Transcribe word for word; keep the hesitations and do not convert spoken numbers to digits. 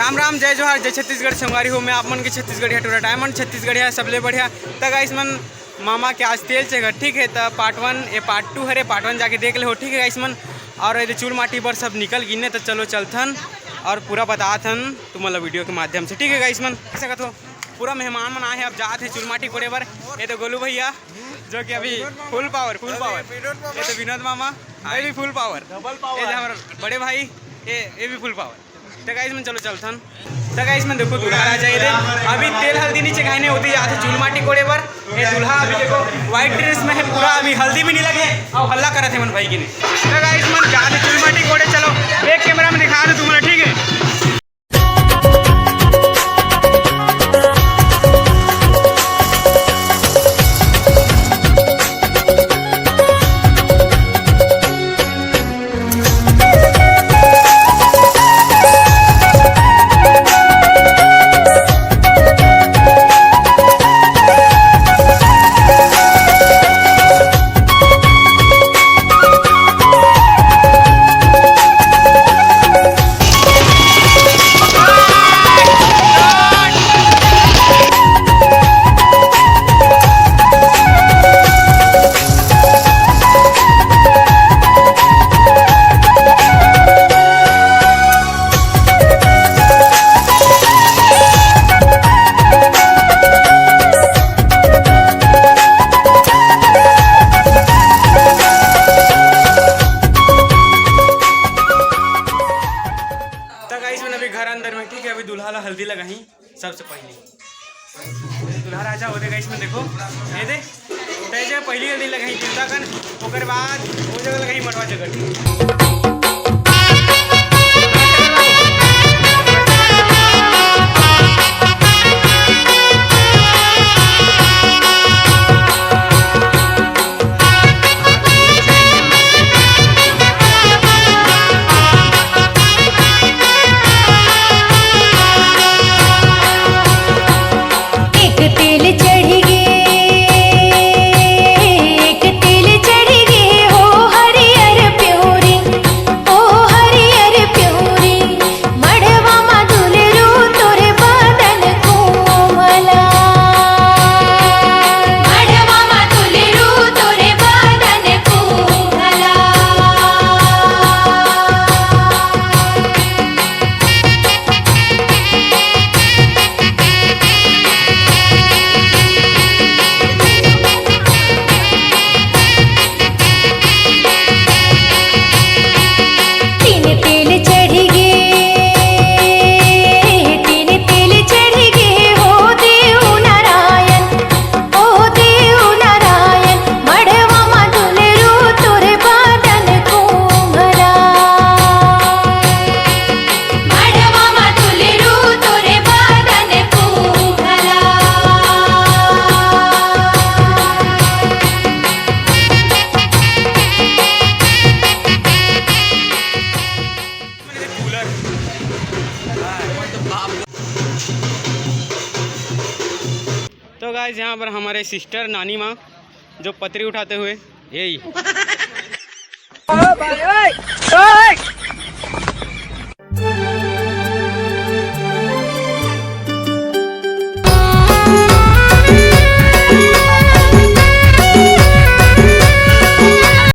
राम राम, जय जोहार, जय छत्तीसगढ़। संगवारी हो, मैं आप मन के छत्तीसगढ़िया टूरा डायमंड, छत्तीसगढ़िया सबले बढ़िया। त गाइस मन, मामा के आज तेल चघत, ठीक है। त पार्ट वन, ये पार्ट टू हरे, पार्ट वन जाके देख ले हो, ठीक है गाइस मन। और ये चूल माटी बर सब निकल गिने, त चलो चलथन और पूरा बताथन तुमन ला वीडियो के माध्यम से, ठीक है गाइस मन। देख सकत हो, पूरा मेहमान मन आए हैं, अब जात है चूल माटी कोड़े बर। ये तो गोलू भैया, जो कि अभी फुल पावर, फुल पावर। ये तो विनोद मामा, ये भी फुल पावर। Double power. ये हमारे बड़े भाई, ये ये भी फुल पावर। तो गाइस मन, चलो चलथन। तो गाइस मन, देखो, दूल्हा राजा ये दे, अभी तेल हल्दी नीचे खाने होती जाते चूल माटी कोड़े बर। ये दूल्हा अभी देखो, व्हाइट ड्रेस में है पूरा, अभी हल्दी भी नहीं लगे, अब हल्ला करत है मन भाई की नहीं। तो गाइस मन, जाते चूल माटी कोड़े, चलो एक कैमरा में दिखा दो तुम्हारा, ठीक है। तो गाइस मन, अभी घर अंदर में, ठीक है, अभी दूल्हा ला हल्दी लगाही। सबसे पहले दूल्हा राजा होते गाइस मन, देखो, ये दे, तय जगह पहली हल्दी लगाही चिंता कन, ओकर बाद वो जगह लगाही मटवा जगह। एक तेल चढ़ गे, एक तेल चढ़ गे, हो हरियर प्योरी, ओ हरियर प्योरी, मड़वा मा दुलरू तोरे बदन कोमला। मड़वा मा दुलरू तोरे बदन कोमला। तीन तेल चढ़ गे, तीन तेल चढ़ गे, हो देव नारायण, ओ देव नारायण, मड़वा मा दुलरू तोरे बदन कोमला। मड़वा मा दुलरू तोरे बदन कोमला। तो गाइस, यहाँ पर हमारे सिस्टर नानी माँ जो पतरी उठाते हुए, यही।